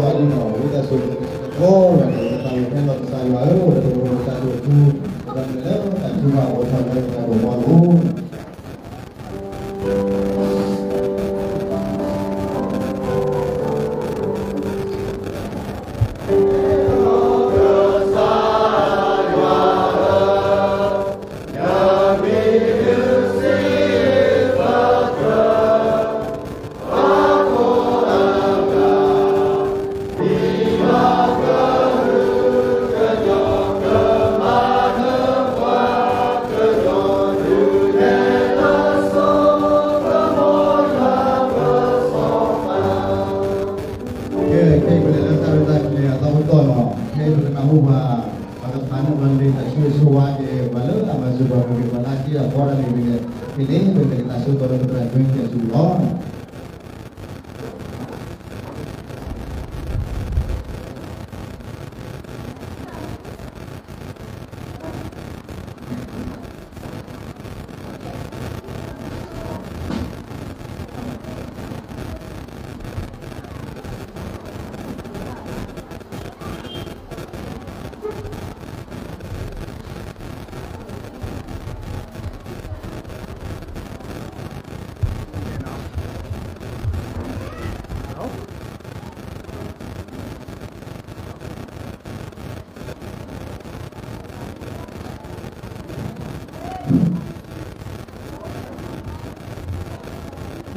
ဝံသးစူၤ ကိးဂၤဒဲး ပသးဝံၣ်ဖဲလီၤ ကစၢ်ယွၤဧၢ, ပတၢ်အိၣ်ဖှိၣ် ပသးစူၤအထူ ပသးမ့ၢ်လၢတၢ်ထုကဖၣ်အီၤထီၣ်လၢပတၢ်အိၣ်ဖှိၣ်အလိၤ. ကဲ ခဲအံၤပလဲၤလၢတၢ်ရဲၣ်တၢ်ကျဲၤအသီတတီၤလီၤ. ခဲအံၤပကနၢ်ဟူဘၣ် ပှၤကဖးန့ၢ်ပှၤလံာ်တၢ်ဆိၣ်ဂ့ၤဆိၣ်ဝါက့ၤ ပှၤလၢအမၤစၢၤပှၤမ့ၢ်ဂ့ၤ ပှၤလၢအစံးအဖီတၢ်န့ၣ်မ့ၢ်ဂ့ၤ ကန့ၣ် ပကလဲၤကသးဆၢကတီၢ်လၢပတၢ်ကွဲးကဲၣ်ဆိလီၤ.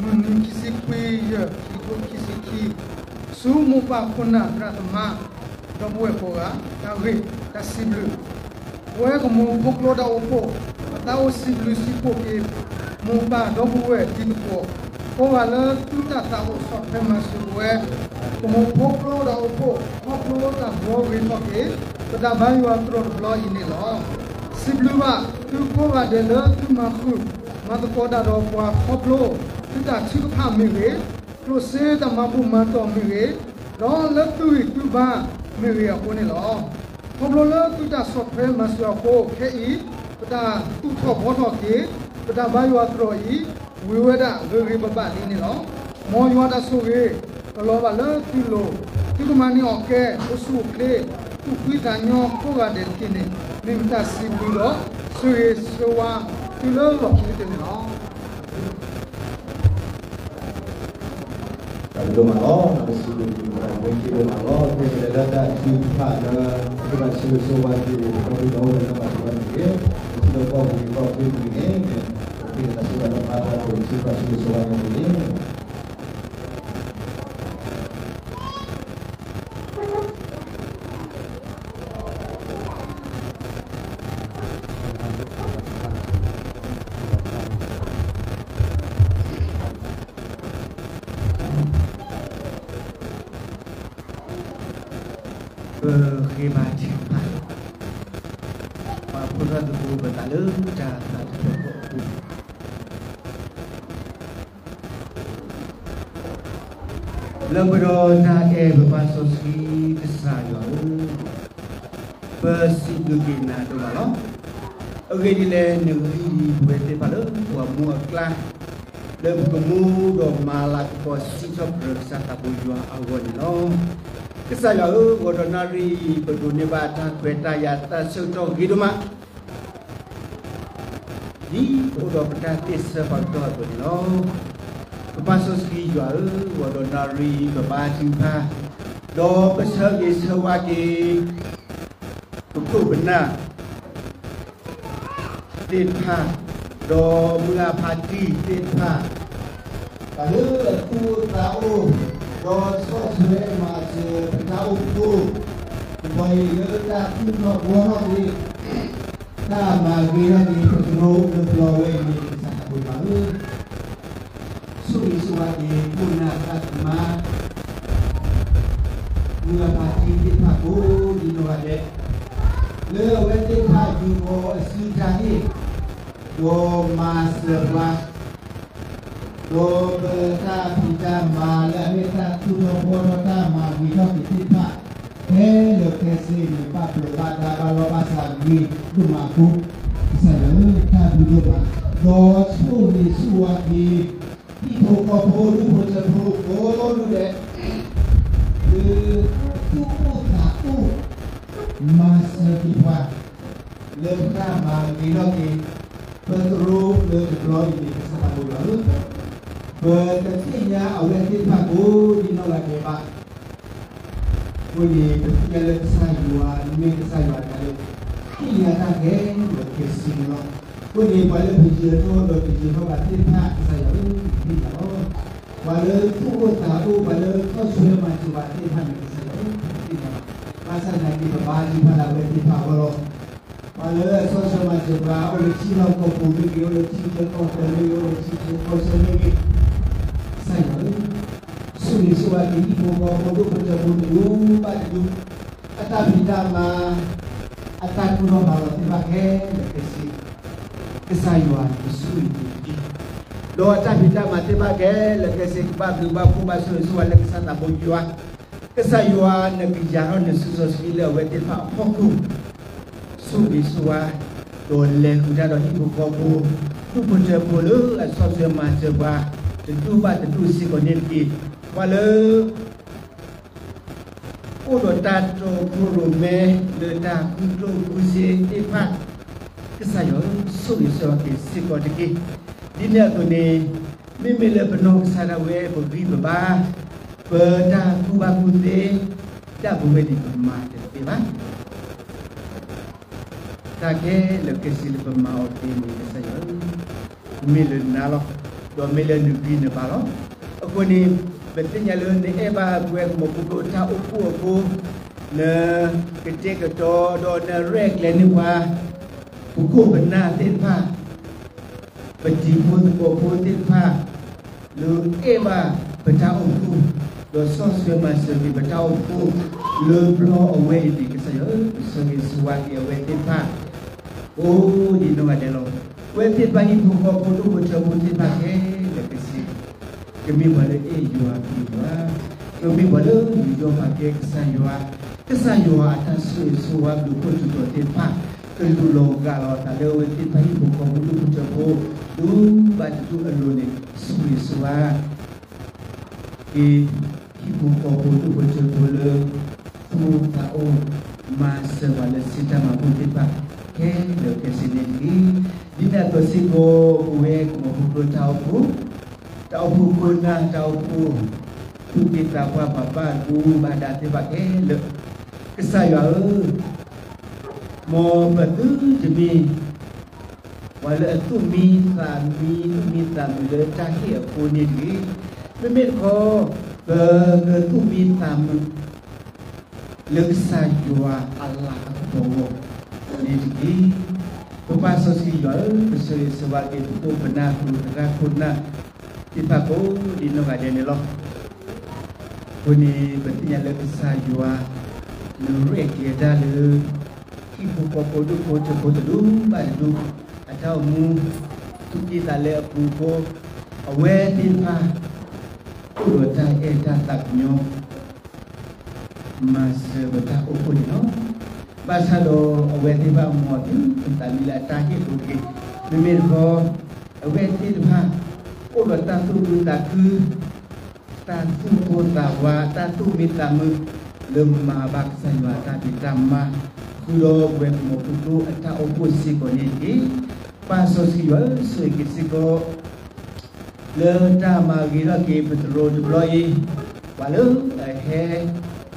မုၢ်နံၤခံဆံခွံ ယဲၢ် ခံထိခံဆံခံ, ဆူမိၢ်ပၢ်ခိၣ်နၢ်သရၣ်သမါ ဒီပုၢ်ဝဲၢ်ကိးဂၤ တၢ်ဂ့ၢ်တၢ်စံးဘျုး ပဝဲကမူးဖိကျိတၢ်အိၣ်ဖှိၣ် ပသးအိၣ်စံးဘျုးစံးဖှိၣ်က့ၤ မိၢ်ပၢ်ဒီပုၢ်ဝဲၢ်တံၤသကိး ကိးဂၤလၢသုတၢ်သးအိၣ်ဆီၣ်ထွဲမၤစၢၤပဝဲ ကမူးဖိကျိတၢ်အိၣ်ဖှိၣ် ခီဖျိတၢ်ဘှီဂ့ၤထီၣ်က့ၤ ပတၢ်ဘါယွၤသရိာ်တဘျီအံၤန့ၣ်လီၤ. စံးဘျုးဘၣ်သုကိးဂၤဒဲးလၢသုမၤဃုာ် မၤသကိးတၢ်ဒီးပှၤခီဖျိ သုတၢ်ထုကဖၣ်မ့ၢ်ဂ့ၤ, ကျိၣ်စ့တၢ်မၤဘူၣ်မၤတီၢ်မ့ၢ်ဂ့ၤ, ဒီးလၢသုဂံၢ်သုဘါမ့ၢ်ဂ့ၤအဃိန့ၣ်လီၤ. ခီဖျိလၢသုတၢ်ဆီၣ်ထွဲမၤစၢၤအဃိ ခဲအံၤ ပတၢ်သူၣ်ထီၣ်ဘှီထီၣ်က့ၤ ပတၢ်ဘါယွၤသရိာ်အံၤ ဝံၤဝဲဒၣ်ဂ့ၤဂ့ၤဘၣ်ဘၣ်လံန့ၣ်လီၤ. မ်ယွၤတၢ်ဆိၣ်ဂ့ၤ ကလီၤဘၣ်လၢသုလိၤ သုကမၤန့ၢ်အီၣ်ကဲ အိၣ်ဆူၣ်အိၣ်ချ့ သူၣ်ဖှံသးညီကိးဂၤဒဲးတက့ၢ်န့ၣ် မ့ၢ်ပတၢ်စံးဘျုးဒီး ဆၢဂ့ၤဆၢဝါသုလၢလီၢ်ခံကတၢၢ်န့ၣ်လီၤ. တၢ်ဘျုးဒိၣ်မးလီၤ. ပစံးဘျုးက့ၤပသးဝဲက့ၤဒိၣ်မးလီၤ. ခဲအံၤပလဲၤလၢတၢ်ထုကဖၣ်လၢ ပကဘၣ်ဆၢဂ့ၤဆၢဝါက့ၤ ပဒီပုၢ်ဒီဝဲၢ်လၢဘၣ်ဆိၣ်ဘၣ်န့ၣ်တက့ၢ်. ပထံၣ်လိာ်ကီၢ်ပူၤက့ၤကီၢ်ချၢပူၤန့ၣ် ပက့ၤလၢတၢ်ဆၢကတီၢ်လၢပာ်ဖျါထီၣ်က့ၤ ပစံးဘျုးဆၢဂ့ၤဆၢဝါက့ၤန့ၣ် ပဃ့ဘါထုကဖၣ်, ပာ်ဖှိၣ်ထီၣ်သကိးပသးလၢတၢ်သးတဖျၢၣ်ဃီအပူၤ လၢပဒီးတၢ်အဲၣ်ပပၢ်စီဆှံကစၢ်ယွၤဧၢ, ပစံးဘျုးက့ၤနၤဒိၣ်မးလီၤ. အဂ့ၢ်ဒ်လဲၣ် နဂံၢ်ဒ်ပဝဲသ့ၣ်တဖၣ်လၢပှၤမူအကျါ, လၢပကမူဒီးမၤလၤကပီၤစံးထီၣ်ပတြၢၤကစၢ်သးဘိယွၤအဂီၢ်န့ၣ်လီၤ. ကစၢ်ယွၤဧၢ, ဂီၤဒီးနၣ်ရံၣ်အံၤ ပဒိးန့ၢ်ဘၣ်တၢ်ခွဲးတၢ်ယာ်တၢ်ဆၢကတီၢ်ဂ့ၤဒိၣ်မး ဒ်ပအိၣ်ဒီးပတၢ်သ့ၣ်ဆၢဖးကတီၢ်အသိးန့ၣ်လီၤ. ပပၢ်စီဆှံယွၤဧၢ, ဂီၤဒီးနၣ်ရံၣ်အံၤ ပဘါထုကဖၣ်, ဒီးပဆၢဂ့ၤဆၢဝါက့ၤ ပခိၣ်ပနၢ်သ့ၣ်တဖၣ်, ဒီးမုၢ်အဖးတံၢ်သ့ၣ်တဖၣ် တၢ်လၢအသူၣ်အိၣ်သးအိၣ်, ဒီးဆီၣ်ထွဲမၤစၢၤပတၢ်အိၣ်ဖှိၣ်, ပပှၤအံၤလၢတၢ်သူၣ်ထီၣ်ဘှီထီၣ်န့ၣ် တၢ်မၤဂ့ၤထီၣ်က့ၤ ပသရိာ်လၢပျီဝဲအံၤန့ၣ် ကစၢ်သးဘိယွၤဧၢ, ဆိၣ်ဂ့ၤဆိၣ်ဝါက့ၤ ခိၣ်နၢ်သရၣ်သမါ မုၢ်အဖးတံၢ်သ့ၣ်တဖၣ်ကိးဒံနီၢ်ဂၤဒဲး, လၢအဝဲသ့ၣ်တဖၣ်ယူၤဃီၤအစုတၢ်ဟ့ၣ်, ဒီးမၤစၢၤပှၤ ဒီးပတၢ်ဖံးတၢ်မၤလၢအမ့ၢ်တၢ်သူၣ်ထီၣ်ဘှီထီၣ်တၢ်မၤဂ့ၤထီၣ်က့ၤသ့ၣ်တဖၣ်, ခဲလၢာ်ခဲဆ့န့ၣ် ပာ်ဖျါဘၣ်တၢ်ဘၣ်လီဘၣ်စးဂ့ၤဒိၣ်မးအဃိ, ကစၢ်ယွၤဧၢ, တၢ်ဘျုးဒိၣ်မး, ဒီးဆိၣ်ဂ့ၤဆိၣ်ဝါက့ၤ ဟံၣ်ဖိဃီဖိဒူၣ်ဖိထၢဖိကိးဒူၣ်ဒဲး, လၢ သ့ၣ်တဖၣ် လၢတၢ်မၤဂ့ၤထီၣ်က့ၤ ပသရိာ်လၢတဘျီအံၤန့ၣ် ကစၢ်သးဘိယွၤဧၢ, ပတသ့ၣ်ညါအဝဲသ့ၣ်တဖၣ်ကိးဒံနီၢ်ဂၤဒဲးဘၣ်. အဃိန့ၣ် ပသ့ၣ်ညါလၢကစၢ်ယွၤ မ့ၢ်ကစၢ်ယွၤတဂၤလၢ သ့ၣ်ညါတၢ်ခဲလၢာ်ခဲဆ့န့ၣ်လီၤ. အဃိန့ၣ် ပှၤလၢပယၢၤထီၣ်ဒီးတယၢၤထီၣ်ဘၣ်သ့ၣ်တဖၣ် ကစၢ်ယွၤဧၢ, ပသ့ၣ်ညါလီၤ. ပှၤလၢသူၣ်အိၣ်သးအိၣ် ပှၤလၢထီၣ်ဆွဲမၤစၢၤပှၤသ့ၣ်တဖၣ်န့ၣ် ကစၢ်ယွၤဧၢ, ပသ့ၣ်ညါလီၤ. ဘၣ်ဆၣ်သနာ်က့ ပဘါထုကဖၣ်လၢအဝဲသ့ၣ်တဖၣ်အဂီၢ်လီၤ. ပှၤလၢအဆီၣ်ထွဲမၤစၢၤပှၤ အိၣ်လၢထံလီၢ်ကီၢ်ပူၤမ့ၢ်ဂ့ၤ, အိၣ်လၢထံချၢကီၢ်ချၢမ့ၢ်ဂ့ၤ, အိၣ်လၢထံချၢကီၢ်ချၢမ့ၢ်ဂ့ၤ, ကစၢ်ယွၤဧၢ, ဆိၣ်ဂ့ၤဆိၣ်ဝါက့ၤ ဟံၣ်ဖိဃီဖိဒိၣ်ဖိထၢဖိတဒူၣ်ဘၣ်တဒူၣ်, အတၢ်ဖံးတၢ်မၤ အတၢ်ကူၣ်ထီၣ်ဖးလီၤသ့ၣ်တဖၣ်ခဲလၢာ်ခဲဆ့, ကစၢ်ယွၤကဆိၣ်ဂ့ၤက့ၤတက့ၢ်. ဒီးအတၢ်ဖံးတၢ်မၤသ့ၣ်တဖၣ်ခဲလၢာ်ခဲဆ့ ကဘၣ်ဘျုးဘၣ်ဖှိၣ်ဘၣ်ဆိၣ်ဂ့ၤဆိၣ်ဝါလၢကစၢ်သးဘိယွၤ, ကစၢ်ယွၤနကယၤထီၣ်နစုစီဆှံလၢအဝဲသ့ၣ်တဖၣ်အဖီခိၣ်, ဆိၣ်ဂ့ၤဆိၣ်ဝါ ဒီးလဲၤဃုာ်တၢ်ဒီးဟံၣ်ဖိဃီဖိ ဒိၣ်ဖိထၢဖိလၢအဆီၣ်ထွဲမၤစၢၤပှၤ တဒူၣ်ဘၣ်တဒူၣ်စ့ၢ်ကီးန့ၣ်တက့ၢ်. ပှၤလၢ အိၣ်ဒီးတၢ်တီခိၣ်ရိၣ်မဲလၢတၢ်ဃုကျိၣ်ဃုစ့သ့ၣ်တဖၣ်, ကစၢ်ယွၤဧၢ, ဆိၣ်ဂ့ၤဆိၣ်ဝါက့ၤစ့ၢ်ကီးတက့ၢ်. ဒ်န့ၣ်အသိးန့ၣ်, မ့မ့ၢ်လၢပနီၢ်ကစၢ်ဒၣ်ဝဲ ပဂံၢ်ပဘါ, ပတၢ်ကူၣ်ဘၣ်ကူၣ်သ့, ဒၣ်ပဝဲန့ၣ် ပမၤတသ့ဘၣ်. တၢ်ခဲလၢာ်ခဲဆ့လၢပမၤအီၤသ့န့ၣ် ကစၢ်ယွၤဧၢ, မ့ၢ်လၢနၤလီၤ, ဒီးမ့ၢ်လၢနဂံၢ်နဘါလီၤ. အဃိန့ၣ်, ပသ့ၣ်ညါလၢနအဲၣ်ဘၣ်ပဝဲကမီၤဖိကျိတၢ်အိၣ်ဖှိၣ်အဃိ, နကတဲာ်ကတီၤဒီးနရဲၣ်ကျဲၤန့ၢ်ပှၤ, ပခိၣ်ပနၢ်သ့ၣ်တဖၣ် ပတံၤဖိသကိးဖိသ့ၣ်တဖၣ် လၢအဲၣ်ဘၣ်ပတၢ်အိၣ်ဖှိၣ်, ဒီးဆီၣ်ထွဲမၤစၢၤက့ၤပတၢ်အိၣ်ဖှိၣ် လၢဘျီအဝဲအံၤန့ၣ် ကစၢ်ယွၤဧၢ, ပဆိၣ်ဂ့ၤဆိၣ်ဝါက့ၤအဝဲသ့ၣ်တဖၣ် အိၣ်ဒံးနီၢ်ဂၤဒဲးလီၤ. အဝဲသ့ၣ်တဖၣ်ဟံၣ်ဖိဃီဖိဒိၣ်ဖိထၢဖိသ့ၣ်တဖၣ်ခဲလၢာ်ခဲဆ့ ကမ့ၢ်ပှၤလၢအဲၣ်ယွၤပျံၤယွၤ, ကမ့ၢ်ပှၤလၢယူးယီၣ်ပာ်ကဲကစၢ်ယွၤ, ကစၢ်ယွၤအတၢ်ဆိၣ်ဂ့ၤဆိၣ်ဝါဘျုးဖှိၣ်ထူးတီၤသ့ၣ်တဖၣ် ကလူးလီၤဂာ်လီၤအသးလၢအဝဲသ့ၣ်တဖၣ်ဟံၣ်ဖိဃီဖိဒိၣ်ဖိထၢဖိ ဒူၣ်ဘၣ်တဒူၣ်အလိၤန့ၣ် ဆိၣ်ဂ့ၤဆိၣ်ဝါ က့ၤ ဟံၣ်ဖိဃီဖိဒိၣ်ဖိထၢဖိလၢ သူၣ်အိၣ်သးအိၣ် မၤစၢၤပှၤလၢစံးတၢ်မၤဘူၣ်သ့ၣ်တဖၣ် ခဲလၢာ်ခဲဆ့န့ၣ်တက့ၢ်. ဒ်န့ၣ်အသိးစ့ၢ်ကီး ပဝဲကမီၤဖိကျိတၢ်အိၣ်ဖှိၣ်, တၢ်အိၣ်ဖှိၣ်ခိၣ်နၢ်တၢ်အိၣ်ဖှိၣ်, သူၣ်က့သးပှၢ်ပှၤဘၣ်ဒိဘၣ်ဒၣ်သ့ၣ်တဖၣ်ခဲလၢာ်, ကစၢ်ယွၤဧၢ, မ်ပသုတမ့ၢ် ပှၤလၢအသူၣ်မံသးမံ သူၣ်မံသးမုာ်လၢတၢ်ဟ့ၣ်အဃိန့ၣ်တဂ့ၤ. မ့မ့ၢ်တခီ ပကသူၣ်မံသးမုာ် လၢကစၢ်ယွၤအလၤအကပီၤအဂီၢ်န့ၣ်တက့ၢ်. ပပၢ်စီဆှံယွၤဧၢ, ပဆိၣ်ဂ့ၤဆိၣ်ဝါက့ၤ ပခိၣ်ပနၢ် ပသရၣ်ခိၣ်နၢ်သ့ၣ်တဖၣ်ကိးဒံးနီၢ်ဂၤဒဲးန့ၣ်လီၤ. အဃိန့ၣ် ပသ့ၣ်ညါလၢကစၢ်ယွၤ နရဲၣ်ကျဲၤတၢ်လၢ ဟံၣ်ဖိဃီဖိဒိၣ်ဖိထၢဖိတဒူၣ်ဘၣ်တဒူၣ် အတၢ်အိၣ်မူ သူၣ်က့သးလဲအပူၤအဃိ အဝဲသ့ၣ်တဖၣ် အိၣ်ဒီးတၢ်အဲၣ်တၢ်သးကညီၤ မၤစၢၤပတၢ်အိၣ်ဖှိၣ်န့ၣ်လီၤ. ဘၣ်ဆၣ်ဒီးအဝဲသ့ၣ်တဖၣ်မ်အသုတသးမံလၢအတၢ်ဟ့ၣ်အဃိတဂ့ၤ. မ့မ့ၢ်တခီ အဝဲသ့ၣ်တဖၣ် အိၣ်ဒီးတၢ်သူၣ်ခုသးခု တၢ်သူၣ်ကိၢ်သးဝး တၢ်သူၣ်မံသးမုာ် လၢမၤဘၣ်ကစၢ်ယွၤအတၢ်ဖံးတၢ်မၤ ဃုာ်ဒီးပဝဲကမီၤဖိကျိအတၢ်အိၣ်ဖှိၣ်စ့ၢ်ကီးန့ၣ်တက့ၢ်. ပၢ်စီဆှံယွၤဧၢ, ဆိၣ်ဂ့ၤက့ၤစ့ၢ်ကီး လၢတၢ်မၤဂ့ၤထီၣ်က့ၤပသရိာ်တဘျီအံၤ, ပှၤလၢအဟဲဟ့ၣ်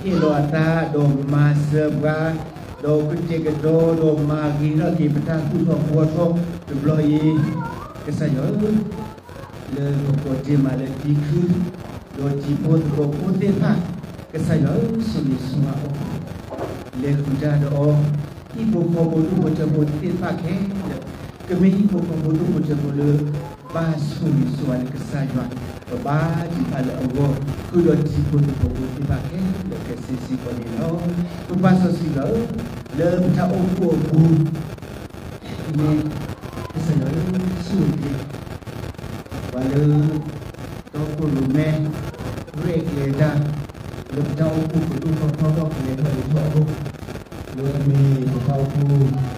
လီၤအသး ဒီးမၤစၢၤပှၤ, ဒီးကတဲာ်ကတီၤ ဒီးမၤဂ့ၤထီၣ်က့ၤပတၢ်သူၣ်ထီၣ်ဘှီထီၣ်တဘျီအံၤ, ကစၢ်ယွၤဧၢ, လၢပကိးတ့ၢ်မးလၢတံၤခု ဒီးတံၤဖိသကိးဖိသ့ၣ်တဖၣ်, ကစၢ်ယွၤဧၢ, ဆိၣ်ဂ့ၤဆိၣ်ဝါအီၤ, လဲၤဃုာ်တၢ်ဒီးအီၤ, ဟံၣ်ဖိဃီဖိဒိၣ်ဖိထၢဖိသ့ၣ်တဖၣ်ခဲလၢာ်, ကမ့ၢ်ဟံၣ်ဖိဃီဖိဒိၣ်ဖိထၢဖိလၢ ဘၣ်ဆိၣ်ဂ့ၤဆိၣ်ဝါလၢကစၢ်ယွၤ, ပဘါထုကဖၣ်လၢအဂီၢ် ဃုာ်ဒီးတံၤဖိသကိးဖိသ့ၣ်တဖၣ်ခဲလၢာ်ခဲဆ့စ့ၢ်ကီးန့ၣ်လီၤ. ပပၢ်စီဆှံယွၤဧၢ, လၢပတၢ်အိၣ်ဖှိၣ်အပူၤ မ့ၢ်ကစၢ်ယွၤဧၢ, ဆိၣ်ဂ့ၤက့ၤ ပှၤလၢ တီခိၣ်ရိၣ်မဲ ရဲၣ်ကျဲၤတၢ် လၢပတၢ်အိၣ်ဖှိၣ်ကဒိၣ်ထီၣ်ထီထီၣ် ကလဲၤထီၣ်လဲၤထီၣ်အဂီၢ်, လၢအမ့ၢ်ပတၢ်အိၣ်ဖှိၣ် ပှၤပၢၤလီၢ်ဆ့ၣ်နီၤ လၢမ့ၢ်အကျါဘၣ်, ဒီး ပှၤကွံာ်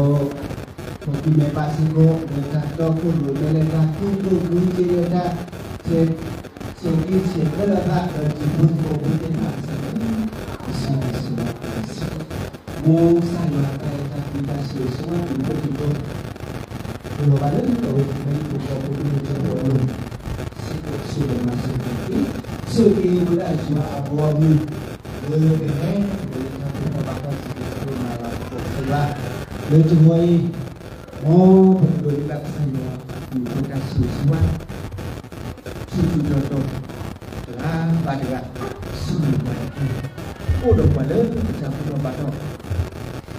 မဲာ်ဘၣ်စ့ၢ်ကီး လၢတၢ်တီခိၣ်ရိၣ်မဲ လၢတၢ်သူၣ်ဒိၣ်သးဖျိး လၢတၢ်ဆဲး ဆဲးက့ဆဲးကၢလၢသး ဒီးတံၤဖိသကိးဖိသ့ၣ်တဖၣ်ကစၢ်ယွၤဧၢ ကစၢ်ယွၤတၢ်အဲၣ်တၢ်ကွံတၢ်ဆိၣ်ဂ့ၤဆိၣ်ဝါ ဒုးအိၣ်ထီၣ်က့ၤ လီၤဘၣ်လၢတၢ်အိၣ်ဖှိၣ်ဖဲအံၤ ပကီၢ်ဖိဒိၣ်ကၠီဖိအလိၤ စ့ၢ်ကီးဆိၣ်ဂ့ၤမၤစၢၤက့ၤ ဆိၣ်ဂ့ၤဝဲဒၣ်ယွၤအဘီအမုၢ် လၢလၢပှဲၤပှဲၤ လၢတၢ်သူၣ်ထီၣ်ဘၣ်ထီၣ်စံးကတိၤမၤလၤကပီၤကစၢ်ယွၤ လၢတဂီၤအံၤ မ်ပကဒိးန့ၢ်ဘၣ်ကစၢ်ယွၤအဘျုးအဖှိၣ်တၢ်ဆိၣ်ဂ့ၤဆိၣ်ဝါ ဆူၣ်ဆူၣ်တီတီ တဂၤဘၣ်တဂၤ ဆူၣ်မုာ်မၤတၢ် အိၣ်ဒီးပှၤလၢတၢ်သူၣ်ထီၣ်ဘၣ်ထီၣ်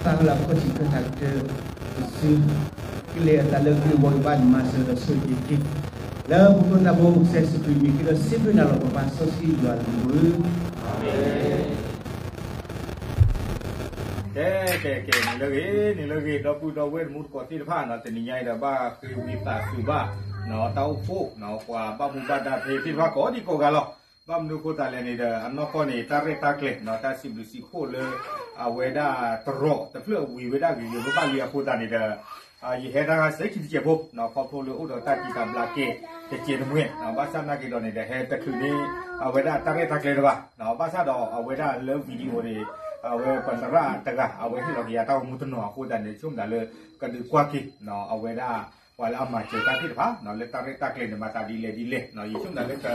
သးလၢအခီၣ်ထံးခၢၣ်ထးကတၢၢ် တစု ကလဲၤအသးလၢဂ့ၢ်ဝီကဘၣ်မၤစၢၤဒီးဆိၣ်ဂ့ၤက့ၤ လၢမူခိၣ်သးဘိမူကစဲးစံးဘျုးမံၤက့ၤဒီး စံးဘျုးနၤလီၤပှၤစီဆှံယွၤလၢမူ ကဲ ကဲ ကဲ န့ၣ်လၢဂ့ၤ န့ၣ်လၢဂ့ၤ ဒီပုၢ်ဒီဝဲၢ်တမူတကိးသ့ၣ်တဖၣ်နီၤ တနံၤညါအံၤဒီး ဘၣ်ဃ့ဝံသးစူၤဘၣ် တၢ်အိၣ်ဖှိၣ် ပှၤဘၣ်မူဘၣ်ဒါဖဲသ့ၣ်တဖၣ်ကိးဒံကိးဂၤလီၤ. ဘၣ်မနုၤအဃိသတးလဲၣ်န့ၣ်ဒီး အနီၢ်ကီၢ်န့ၣ် တၢ်ရဲၣ်တၢ်ကျဲၤ တၢ်စံးဘျုးစံးဖှိၣ်လၢ အဝဲဒၣ်တရီးတဖျၢၣ်ဝံၤဝဲဒၣ်ဂ့ၤဂ့ၤဘၣ်ဘၣ်လံအဃိသတးန့ၣ်ဒီး ယဟဲတၢ်ဂၤစဲးခံတစဲးဖိ ခီဖျိလၢအိၣ်ဒီးတၢ်တံာ်တာ်ဘျးကဲတစဲးတမှဲ ဘၣ်ဆၣ်နာ်က့ၤဒီးန့ၣ်ဒီး ဟဲတချုးန့ၣ် အဝဲဒၣ်တၢ်ရဲၣ်တၢ်ကျဲၤတဘၣ် ဘၣ်ဆၣ်ဒီးအဝဲဒၣ်လၢ video န့ၣ် အဝဲပသရၣ်တဂၤ အဝဲဟ့ၣ်လီၤက့ၤယၤတၢ်ဂီၤမူတနီၤအဃိသတးန့ၣ် ဆိကမိၣ်ဒၣ်လၢ ကဒုးကွၢ်က့ၤ အဝဲဒၣ် ပှၤလၢအမၤစၢၤတၢ်သ့ၣ်တဖၣ် လၢတၢ်ရဲၣ်တၢ်ကျဲၤန့ၣ် မၤသးဒ်လဲၣ်ဒ်လဲၣ် ယဆိကမိၣ်ဒၣ်လၢက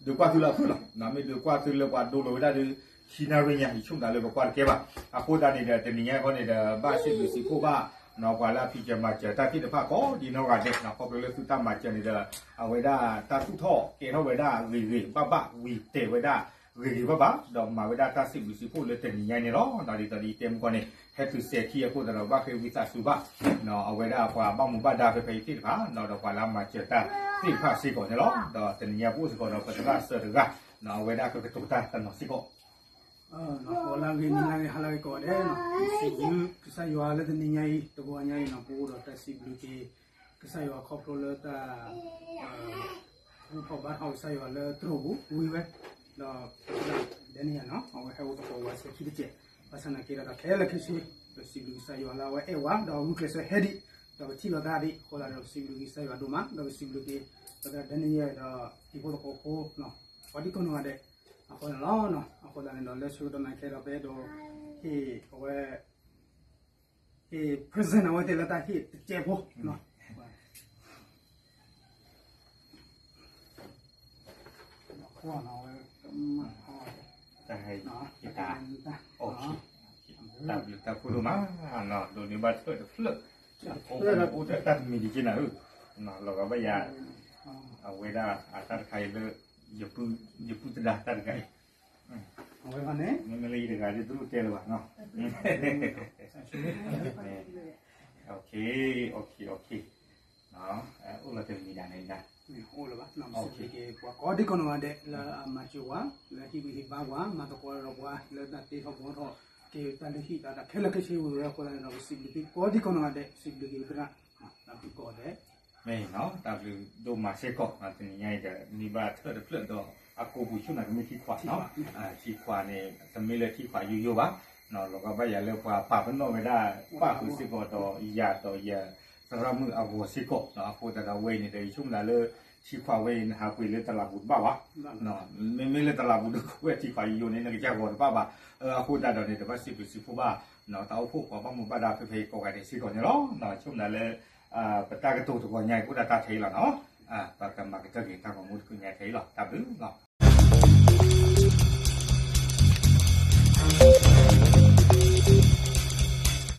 ဒုးကွၢ်သုလၢအဖုၣ်လီၤ. မ့ၢ်ဒုးကွၢ်သုလၢပှၤဒိလီၤဝဲဒၣ်ဒီး ခံနၣ်ရံၣ်ညါ ယဆိကမိၣ်ဒၣ်လၢပကွၢ်တကဲဘၣ်. အဃိသတးန့ၣ်ဒီး တနံၤညါအံၤဃီန့ၣ်ဒီး ဘၣ်စံးဘျုးစံးဖှိၣ်ဘၣ် ပှၤလၢအဖံးစၢၤမၤစၢၤတၢ်သ့ၣ်တဖၣ်ကိးဒံနီၢ်ဂၤဒဲး ခီဖျိလၢသုတၢ်မၤစၢၤန့ၣ်ဒီး အဝဲဒၣ်တၢ်သူၣ်ထီၣ်ကဲထီၣ်ဝဲဒၣ်ဂ့ၤဂ့ၤဘၣ်ဘၣ် ဝံၤတဲာ်ဝဲဒၣ်ဂ့ၤဂ့ၤဘၣ်ဘၣ် ဒီးမၤဝဲဒၣ်တၢ်စံးဘျုးစံးဖှိၣ်လၢတနံၤညါအံၤန့ၣ်လီၤ. ဒ်သိးဒီးယတဲမုၢ်ကီၢ်န့ၣ် ဟဲတုၤစဲးခံအဃိသတးဒီး ဘၣ်ဃ့ဝံသးစူၤဘၣ် အဝဲဒၣ်ပှၤဘၣ်မူဘၣ်ဒါဖဲဖဲအံၤသ့ၣ်တဖၣ် ဒီးပှၤလၢအမၤစၢၤတၢ်သ့ၣ်တဖၣ်စ့ၢ်ကီးန့ၣ်လီၤ. ဒီးတနံၤညါပအိၣ်စ့ၢ်ကီးဒီးပသရၣ်စၢၤတဂၤ အဝဲဒၣ်ကကတိၤတၢ်တနီၤစ့ၢ်ကီး လၢဂ့ၤ နံၤလၢဂ့ၤ ဟါလၢဂ့ၤကိးဂၤဒဲး စံးဘျုးကစၢ်ယွၤလၢတနံၤညါအံၤ တဂီၤညါအံၤန့ၣ် ပအိၣ်ဒီးတၢ်စံးဘျုးက့ၤ ကစၢ်ယွၤခီဖျိလၢတၢ် ဘူၣ်ထီၣ်ဘါထီၣ်ကစၢ်ယွၤလၢတြီပူၤဝံၤဝဲ ဒီး ဒဲနယဲၣ် အဝဲဟဲအိၣ်သကိးဝဲစဲးခံတကဲး ဘၣ်ဆၣ်သနာ်က့ဒီး ခဲလၢာ်ခဲဆ့ ပစံးဘျုးကစၢ်ယွၤလၢအဝဲအဲၣ်ဝဲ ဒီးဂုာ်ကျဲးစၢးဟဲဒံး ဒီးပထံၣ်လိာ်သးဒံးအဃိသတးဒီး ပစံးဘျုးကစၢ်ယွၤဒိၣ်မး ဒီးပစံးဘျုးက့ၤ ပသရၣ်ဒဲနယဲၣ်ဒီး တံၤဖိသကိးဖိ ကိးဒံကိးနီၢ်ဂၤဒဲး အဃိန့ၣ်လီၤ. အဃိသတးန့ၣ်ဒီး လၢဆၢကတီၢ်နၤခဲဒီး ပအဲၣ်ဒိး ဟ့ၣ်အဝဲ ဟ့ၣ် present အဝဲသ့ၣ်လၢတၢ်ဟ့ၣ်တစဲးဖိ တၢ်ဘျုးတၢ်ဖှိၣ်ဒိၣ်မးနီၤ ဒိးန့ၢ်ဘၣ်တဖျၢၣ်တဖျၢၣ် အအိၣ်ဒီးတၢ်တမံၤဒံးက့နၤဧၢ လီၤဂာ်ဘၣ်ယၤ အဝဲဒၣ်အတၢ်တခါအံၤလၢ ယပုၢ်သဒါတၢ်တခါအံၤ မ့မ့ၢ်လၢယတဂၤဒ်သိးတဲလၢၤဘၣ်နီၤ အိၣ်လီၤတမံၤဒၣ်န့ၣ်ဒၣ် အိၣ်လၢပှၤကိးဒံကိးနီၢ်ဂၤဒဲး လၢအမၤစၢၤဝဲ လၢဟံၣ်ဝံဟံၣ်ဘါပှၤ မၤသကိးဒီးပှၤ လၢတၢ်တ့ထီၣ်ဘှီထီၣ်က့ၤတၢ်လုၢ်ဟံၣ်သးတၢ်ခဲလၢာ်ခဲဆ့ဝံၤဝဲအဃိသတးန့ၣ်ဒီး ပစံးဘျုးသုကိးဒံကိးနီၢ်ဂၤဒဲး စံးဘျုးက့ၤပသရၣ် ကိးဂၤဒဲး မ့ၢ်တၢ်ဘျုးဒိၣ်မးစ့ၢ်ကီး တနံၤညါအံၤဒီး န့ၢ်ဘၣ်တဖျၢၣ်တဖျၢၣ်ဒီး အကိာ်ပူၤဆူၣ်နၤကမ့ၢ်ထံခွးနီၤ ထံခွးန့ၣ် တမ့ၢ်လၢထံခွးယိယိဘၣ် လီၤဂာ်ဘၣ်ယၤလၢပှၤပာ်ပနီၣ်ဝဲဒၣ် ပၣ်ဃုာ်စ့ၢ်ကီးဒီးယၤဒီးယသရၣ်မုၣ်အဂီၢ်စ့ၢ်ကီး အဃိသတးဒီးဝဲအံၤန့ၣ်ဒီး ယဆိကမိၣ်ဒၣ်လၢ ထံခွးဝဲအံၤ နဟးပှ့ၤလၢတလးပူၤတဘၣ်ဘၣ် မ့မ့ၢ်လၢတလးပူၤဒီး ကဝဲထံခွးယိယိန့ၣ် နကစၢ်ဂီၤတဘၣ်ဘၣ် အဃိသတးဒီးန့ၣ် တဘၣ်စံးဘျုးစံးဖှိၣ်ဘၣ် တၢ်အိၣ်ဖှိၣ်ပှၤဘၣ်မူဘၣ်ဒါဖဲဖဲအံၤကိးဂၤဒဲးစ့ၢ်ကီးန့ၣ်လီၤ ဆိကမိၣ်ဒၣ်လၢ ပတၢ်ကတိၤတဂီၤညါအံၤ အိၣ်ဒၣ်တၢ်ထဲအံၤလီၤနီၤ ပကမၤကတၢၢ်က့ၤတၢ်ဂီၤမူတကညါထဲအံၤလီၤ တၢ်ဘျုးလီၤ